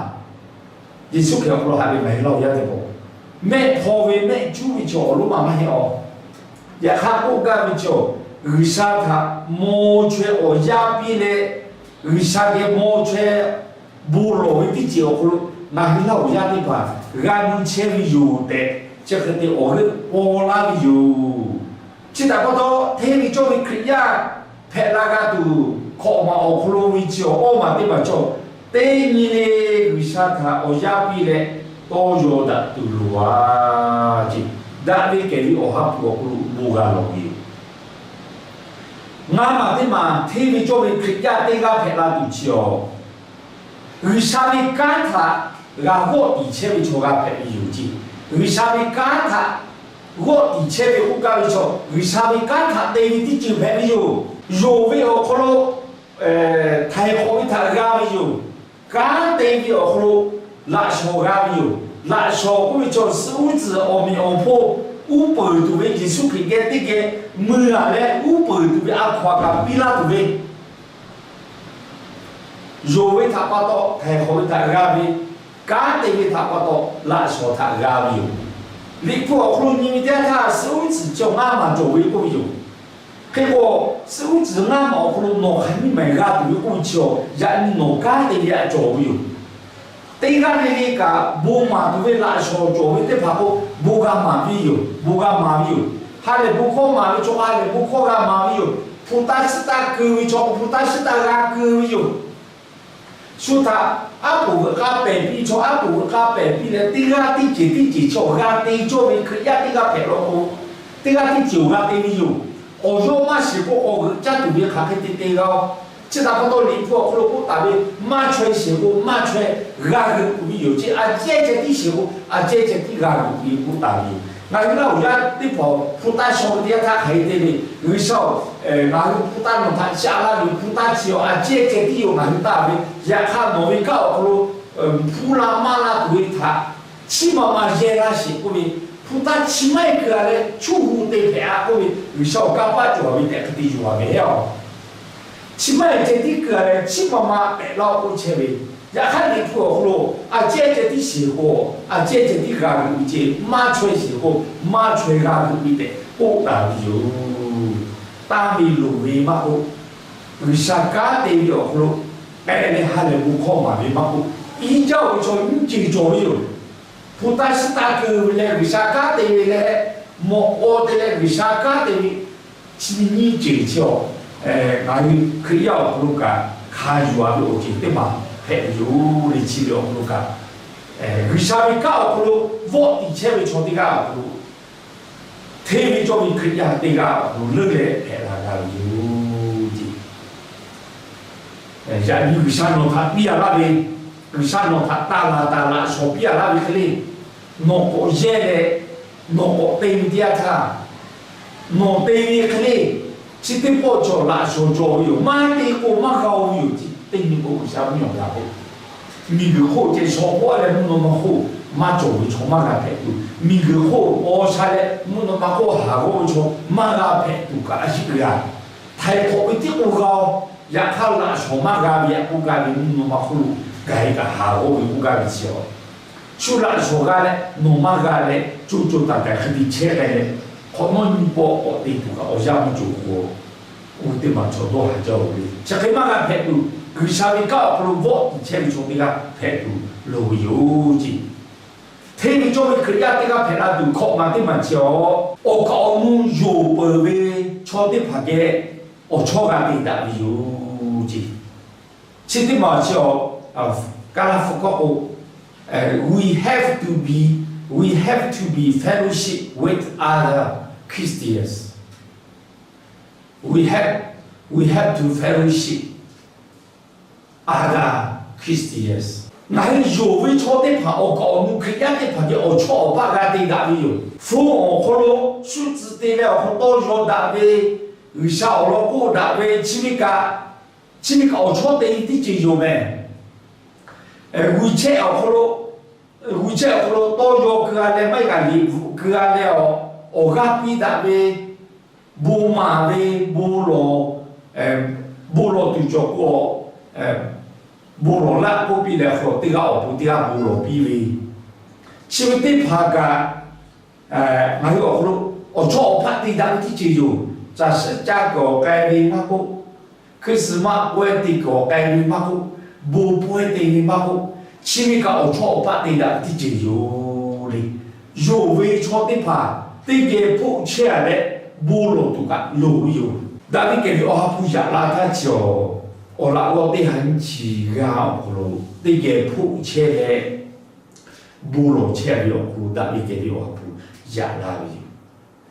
Yeˍsuˆ Hkriꞈ awˬ hk'aw lo haꞈ ve ngaˬ hui Laˇ huˍ yaˇ teˇ hpaˍ, mehˆ hpaw ve mehˆ cuˉ ve chaw awˬ lonˉ ma maˇ heˆ-aˬ. Yaꞈ hk'aˇ k'oˆ gaˇ ve chaw, G'uiˬsha htaꞈ maw chaweh awˬ yaˇ piˇ leh, G'uiˬsha geh maw chaweh bon lawˬ ve teˇ ceuˬ awˬ hk'aw lo ngaˬ hui Laˇ huˍ yaˇ teˇ hpaˍ g'a nyi chehˇ ve yoˬ tehꞈ, chi hk'e te awˬ g'euˆ paw laˇ ve yoˬ. Chi htaꞈ pa taw, hteˇ ve cawˇ ve Hkriꞈ yaˇ hpehꞈ la g'a tuˬ, hkawꞈ maˬ awˬ hk'aw lo ve chi awˬ awˇ maˬ teˇ maˬ cawˬ, teˇ nyi le G'uiˬsha htaꞈ awˬ yaˇ piˇ leh tawˇ yaw daꞈ tuˬ loˬ-a ce. Daꞈ ve kehˬ ve Awˬ ha hpu awˬ hk'aw lo bon g'a lawˬ ve yoˬ. Ngaˇ maˬ teˇ maˬ hteˇ ve cawˇ ve Hkriꞈ yaˇ teˇ g'aˇ hpehꞈ la tuˬ chi awˬ, G'uiˬsha ve kanˉ htaꞈ g'a g'awˆ tiˍ chehˇ ve chaw g'a hpehꞈ ve yoˬ ce. G'uiˬsha ve kanˉ htaꞈ g'awˆ tiˍ chehˇ ve k'oˆ gaˇ ve chaw, G'uiˬsha ve kanˉ htaꞈ te ve teˇ ceuˬ hpehꞈ ve yoˬ. Yonˍ ve awˬ hk'aw lo htaiˍ hk'awꞈ ve htaꞈ g'a ve yoˬ. Kanˉ te ve awˬ hk'aw lo laꞈ shawnˍ g'a ve yoˬ. Laꞈ shawnˍ k'oˆ ve chaw, suhˉ uˉ tcuhˍ awˬ meꞈ awˬ hponˇ uˉ peunˍ tuˬ ve, Yeˍsuˆ Hkriꞈ geh teˇ geh mui-a leh uˉ peunˍ tuˬ ve a hkaw-anˬ kaꞈ piˇ laˇ tuˬ ve, yonˍ ve htaꞈ pa taw htaiˍ hk'awꞈ ve htaꞈ g'a ve, kanˉ te ve htaꞈ pa taw laꞈ shawnˍ htaꞈ g'a ve yoˬ. Liꞈ hpu awˬ hk'aw lo nyi ve teˇ yanˇ htaˇ, suhˉ uˉ tcuhˍ chi awˬ ngaˇ maˬ cawˬ ve k'oˆ ve yoˬ. Hk'e k'o, suhˉ uˉ tcuhˍ ngaˇ maˬ awˬ hk'aw lo nawˬ hk'aˬ nyiˇ maˬ g'a tuˬ ve k'oˆ ve chi awˬ, yaꞈ nyi nawˬ kanˉ te ve htaꞈ cawˬ ve yoˬ. Teˇ g'aˇ le le kaꞈ bon maˍ tuˬ ve laꞈ shawnˍ cawˬ ve teˇ hpaˍ k'o, bon g'a maˍ ve yoˬ, bon g'a maˍ ve yoˬ. Ha lehˬ bon hkawˇ maˍ ve chaw ha lehˬ bon hkawˇ g'a maˍ ve yoˬ. Hpu taˇ suhˉ taˇ keu ve chaw k'o, hpu taˇ suhˉ taˇ g'a keu ve yoˬ. Shu htaꞈ aˉ poꞈ g'euꞈ k'a pehˬ piˇ chaw aˉ poꞈ g'euꞈ k'a pehˬ piˇ leh, teˇ g'aˇ teˇ ceuˬ teˇ ceuˬ chaw g'a te cawˇ ve Hkriꞈ yaˇ teˇ g'aˇ hpehꞈ la k'o, teˇ g'aˇ teˇ ceuˬ g'a te ve yoˬ. Awˬ yawˇ maˇ shiˍ k'o, awˬ g'euꞈ caˇ tuˬ ve hk'aˬ hk'e te te g'a-oˬ. Chi htaꞈ pa taw Liꞈ hpu awˬ hk'aw lo k'oˆ taˍ ve, maˇ chaweh shiˍ k'o maˇ chaweh g'a g'euꞈ tuˬ ve yoˬ ce. A cehˇ ceh tiˉ shiˍ k'o, a cehˇ ceh tiˉ g'a g'euꞈ ve k'oˆ taˍ ve yoˬ. Ngaˬ hui Laˇ huˍ yaˇ teˇ hpaˍ hpu taˇ shaw ve teˇ yanˇ htaˇ hk'aˬ hk'e te ve, G'uiˬsha-oˬ, ngaˬ hui hpu taˇ nawˬ htaꞈ shaꞈ laˇ ve yoˬ. Hpu taˇ chi awˬ a cehˇ ceh tiˉ yoˬ ngaˬ hui taˇ ve. Yaꞈ hk'aˇ nawˬ ve kanˉ awˬ hk'aw lo hpu la maˇ laˇ tuˬ ve htaꞈ chiˇ ma ma yehˇ laˇ sheˍ k'oˆ ve, hpu taˇ chi maˇ heˆ keu-a leh, chuˇ hu te hpehꞈ-a k'oˆ ve, G'uiˬsha awˬ kanˇ paˆ cawˬ ve tehꞈ hk'e te yuˬ-a ve heˆ-aˬ. Chi maˇ heˆ ceh tiˉ keu-a leh, chiˇ ma ma pehꞈ laˇ-oˬ k'oˆ chehˇ ve. Yaꞈ hk'aˇ Liꞈ hpu awˬ hk'aw lo a cehˇ ceh tiˉ shiˍ k'o, a cehˇ ceh tiˉ g'a g'euꞈ ve ce. Maˇ chaweh shiˍ k'o, maˇ chaweh g'a g'euꞈ ve tehꞈ k'oˆ taˍ ve yoˬ. Tanˇ ve loˍ ve maˇ k'oˆ, G'uiˬsha kanˉ te ve awˬ hk'aw lo k'ehꞈ leh ha lehˬ bon hkawˇ maˍ ve maˇ k'oˆ, iˉ jaˇ-oˬ ve chaw nyiˇ ceuˬ cawˬ ve yoˬ. Hpu taˇ suhˉ taˇ keu ve leh G'uiˬsha kanˉ te ve leh, mawꞈ k'aw te leh G'uiˬsha kanˉ te ve, chi nyiˇ ceuˬ chi-a, ngaˬ hui Hkriꞈ yaˇ awˬ hk'aw lo kaꞈ hkanˍ yuˬ-a ve awˬ ceuˬ teˇ maˬ hpehꞈ ve yoˬ le. Chi ve awˬ hk'aw lo kaꞈ, G'uiˬsha ve kanˉ awˬ hk'aw lo vawˆ tiˍ chehˇ ve chaw teˇ g'aˇ awˬ hk'aw lo, hteˇ ve cawˇ ve Hkriꞈ yaˇ teˇ g'aˇ awˬ hk'aw lo leuˉ leh hpehꞈ la g'a ve yoˬ ce. Yaꞈ nyi G'uiˬsha nawˬ htaꞈ piˇ-a laˇ ve, G'uiˬsha nawˬ htaꞈ taˇ laˬ taˍ laꞈ shawnˍ piˇ-a laˇ ve hk'e le, nawˬ k'awꞈ yehˇ leh Nawˬ k'awꞈ te ve teˇ yanˇ htaˇ, nawˬ te ve hk'e le, chi teˇ pawˆ cawˬ laꞈ shawˍ cawˬ ve yoˬ. Maˇ te k'o maˇ g'a-o ve yoˬ. Teˇ nyi k'o G'uiˬsha mvuhˇ miˬ awˬ gaˬ k'o, miˬguiˬ hk'oˆ ceh shaw k'oˆ leh mvuhˇ naw ma hk'oˆ maˇ cawˬ ve chaw maˇ g'a hpehꞈ tuˬ, miˬguiˬ hk'oˆ paw sha leh mvuhˇ naw ma hk'oˆ haˍ g'awˇ ve chaw maˇ g'a hpehꞈ tuˬ kaꞈ a shu g'a. Htaiˍ hk'awꞈ ve tiˉ k'o g'a-o. Yaꞈ hk'aˇ laꞈ shawˍ maˇ g'a ve yaꞈ k'oˆ gaˇ ve, mvuhˇ naw ma hk'oˆ lo gaˬ-e kaꞈ haˍ g'awˇ ve k'oˆ gaˇ ve chi-awˬ, shu laꞈ shawˍ g'a leh nawˬ maˇ g'a leh co co taiˍ taiˍ hk'e te chehˇ k'ai leh, hk'awꞈ nawˉ nyi pawˆ k'awꞈ te tuˬ kaꞈ awˬ yanˇ maˇ cawˬ k'o, oˇ ve teˇ maˬ chaw dawˇ haˍ jaˇ-oˬ le. Chi hk'e maˇ g'a hpehꞈ tuˬ, G'uiˬsha ve kanˉ awˬ hk'aw lo vawˆ tiˍ chehˇ ve chaw teˇ g'aˇ hpehꞈ tuˬ loˍ ve yoˬ ceˇ. Hteˇ ve cawˇ ve Hkriꞈ yaˇ teˇ g'aˇ hpehꞈ la tuˬ hkawꞈ maˬ teˇ maˬ chi-awˬ, awˬ kaˍ awˬ nu yonˍ peuˬ ve chaw teˇ hpaˍ geh awˬ chawˇ g'a te daꞈ ve yoˬ ceˇ. Chi teˇ maˬ chi-awˬ, Kaˇlaˇ hpu hkawˇ k'o, we have to be, we have to be fellowship with other Christians. We have, we have to fellowship other Christians. Ngaˬ hui yonˍ ve chaw teˇ hpaˍ awˬ kaˍ awˬ nu Hkriꞈ yaˇ teˇ hpaˍ geh awˬ chawˇ awˬ paˆ g'a te daꞈ ve yoˬ. Hpu awˬ hk'aw lo shu tcuh te leh awˬ hk'aw lo tawˇ yaw daꞈ ve, G'uiˬsha awˬ lawn k'oˆ daꞈ ve, chi ve kaꞈ, chi ve kaꞈ awˬ chawˇ te teˇ ceuˬ yoˬ mehˍ. G'uiˬ chehˇ awˬ hk'aw lo, g'uiˬ chehˇ awˬ hk'aw lo tawˇ yaw keu-a leh maˇ heˆ kaꞈ liꞈ bvuhꞈ keu-a leh awˬ, awˬ g'aˇ piˇ daꞈ ve, bon maˍ ve, bon lawˬ, bon lawˬ tuˬ cawˬ k'o, bon lawˬ laˆ k'oˆ piˇ leh awˬ hk'aw lo teˇ g'aˇ awˬ pon teˇ g'aˇ bon lawˬ piˇ ve, chi ve teˇ hpaˍ kaꞈ ngaˬ hui awˬ hk'aw lo awˬ chawˇ awˬ paˆ te daꞈ ve teˇ ceuˬ yoˬ. Caˬ suhˉ caˇ kuiˬ awˬ k'ai ve maˇ k'oˆ, Hkriꞈ suhˍ maˆ pawehˇ te kuiˬ awˬ k'ai ve maˇ k'oˆ, bon pawehˇ te ve maˇ k'oˆ, chi ve kaꞈ awˬ chawˇ awˬ paˆ te daꞈ ve teˇ ceuˬ yoˬ le. Yonˍ ve chaw teˇ hpaˍ teˇ geh hpoˆ chehˇ-a leh bon lawˬ tuˬ kaꞈ loˍ ve yoˬ. Daꞈ ve kehˬ ve Awˬ ha hpu yaꞈ la htaˇ chi-awˬ, awˬ laꞈ g'awˇ teˇ ha nyiˇ chi g'aˇ awˬ hk'aw lo teˇ geh hpoˆ chehˇ leh bon lawˬ chehˇ ve awˬ hk'aw lo daꞈ ve kehˬ ve Awˬ ha hpu yaꞈ la ve yoˬ.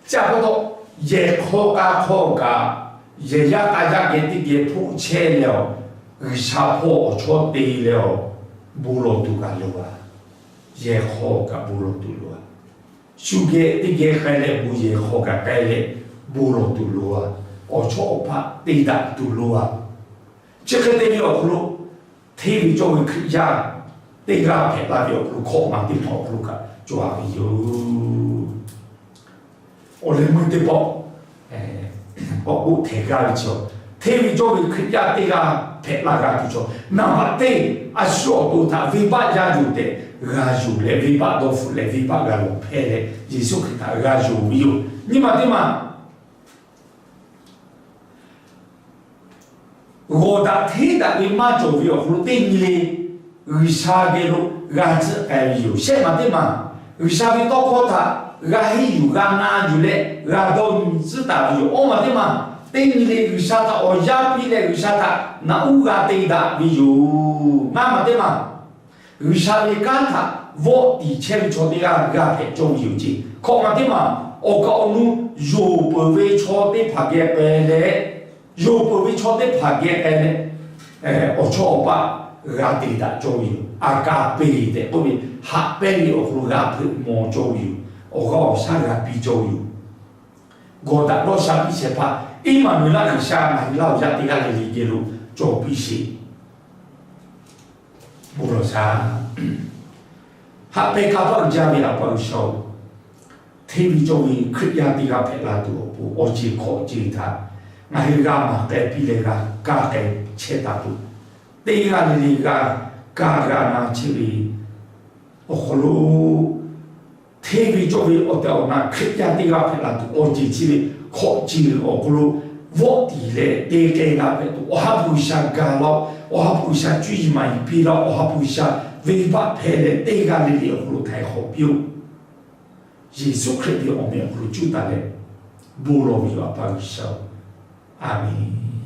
Chi pa taw, yehˬ hk'aw k'a hk'aw kaꞈ, yehˬ yaˇ k'a yaˇ geh teˇ geh hpoˆ chehˇ leh-awˬ, G'uiˬsha hpawˇ awˬ chawˇ te leh-awˬ, bon lawˬ tuˬ kaꞈ loˍ-a. Yehˬ hk'aw kaꞈ bon lawˬ tuˬ loˍ-a. Shu geh teˇ geh k'ai leh bon yehˬ hk'aw kaꞈ k'ai leh bon lawˬ tuˬ loˍ-a. Awˬ chawˇ awˬ paˆ te daꞈ tuˬ loˍ-a. Chi hk'e te ve awˬ hk'aw lo, hteˇ ve cawˇ ve Hkriꞈ yaˇ teˇ g'aˇ hpehꞈ la ve awˬ hk'aw lo hkawꞈ maˬ teˇ hpaˍ awˬ hk'aw lo kaꞈ cawˬ-a ve yoˬ. Awˬ leh meuˇ teˇ pawˆ k'awꞈ k'oˆ htehˍ gaˇ ve chaw, hteˇ ve cawˇ ve Hkriꞈ yaˇ teˇ g'aˇ hpehꞈ la g'a tuˬ chaw, naˍ baꞈ teˇ, a shu awˬ to htaꞈ venˇbaˆ yaˇ yuˬ tehꞈ g'a yonˍ leh, venˇbaˆ dawˇ hpfuhˆ leh venˇbaˆ g'a lawˬ hpehˇ leh, Yeˍsuˆ Hkriꞈ htaꞈ g'a yonˍ ve yoˬ. Nyi ma teˇ ma g'awˬ daꞈ hteˇ daꞈ ve maˇ cawˬ ve awˬ hk'aw lo teˇ nyi le G'uiˬsha geh lo g'a tcuhˆ k'ai ve yoˬ. Shehˆ maˬ teˇ maˬ, G'uiˬsha ve tawˇ hkawˇ htaꞈ g'a henˇ yuˬ g'a na yuˬ leh g'a dawˇ nyi tcuhˉ taˍ ve yoˬ. Awˇ maˬ teˇ maˬ, teˇ nyi le G'uiˬsha htaꞈ awˬ yanˇ piˇ leh G'uiˬsha htaꞈ naꞈ uˉ g'a te daꞈ ve yoˬ. Ngaˇ maˬ teˇ maˬ, G'uiˬsha ve kanˉ htaꞈ vawˆ tiˍ chehˇ ve chaw teˇ g'aˇ g'a hpehꞈ cawˇ ve yoˬ ceˇ. Hkawꞈ maˬ teˇ maˬ, awˬ kaˍ awˬ nu yonˍ peuˬ ve chaw teˇ hpaˍ geh k'ai leh, yonˍ peuˬ ve chaw teˇ hpaˍ geh k'ai leh, awˬ chawˇ awˬ paˆ g'a te daꞈ cawˇ ve yoˬ. Agape tehꞈ k'oˆ ve, haꞈ pehnˇ ve awˬ hk'aw lo g'a hpeuꞈ maw cawˇ ve yoˬ. Awˬ g'aˇ awˬ shaˉ g'a piˇ cawˇ ve yoˬ. G'awˬ daꞈ dawˇ sha piˇ shehˍ hpaˇ, Eˇmaˍnuˍlaˆ G'uiˬsha ngaˬ hui laˇ awˬ yaˇ teˇ g'aˇ le le geh lo cawˬ piˇ sheˍ. Bon lawˬ shaˍ. Haꞈ pehnˇ hk'a paˆ uiˍ jaˇ ve A pa G'uiˬsha-oˬ, hteˇ ve cawˇ ve Hkriꞈ yaˇ teˇ g'aˇ hpehꞈ la tuˬ awˬ pon awˬ ceˬ hk'awꞈ ceˬ htaꞈ ngaˬ hui g'a maˍ k'ai piˇ leh g'a kaˇ k'ai chehˇ taˍ tuˬ, teˇ g'aˇ le le g'a kaˇ g'a na chehˇ ve awˬ hk'aw lo, hteˇ ve cawˇ ve awˬ tehˬ awˬ na Hkriꞈ yaˇ teˇ g'aˇ hpehꞈ la tuˬ awˬ ceˬ chi ve hk'awꞈ ceˬ awˬ hk'aw lo vawˆ tiˍ leh te k'ai g'a hpehꞈ tuˬ, Awˬ ha hpu G'uiˬsha gaˬ laˇ-oˆ. Awˬ ha hpu G'uiˬsha cuˇ yiˍ maˍ yiˍ piˇ laˇ-oˆ. Awˬ ha hpu G'uiˬsha venˇbaˆ hpehˇ leh teˇ g'aˇ le le awˬ hk'aw lo htaiˍ hk'awꞈ piˇ-oˆ. Yeˍsuˆ Hkriꞈ ve awˬ meh awˬ hk'aw lo cuˇ taˍ leh bon lawˬ ve yoˬ, A pa G'uiˬsha-oˬ, A menˬ.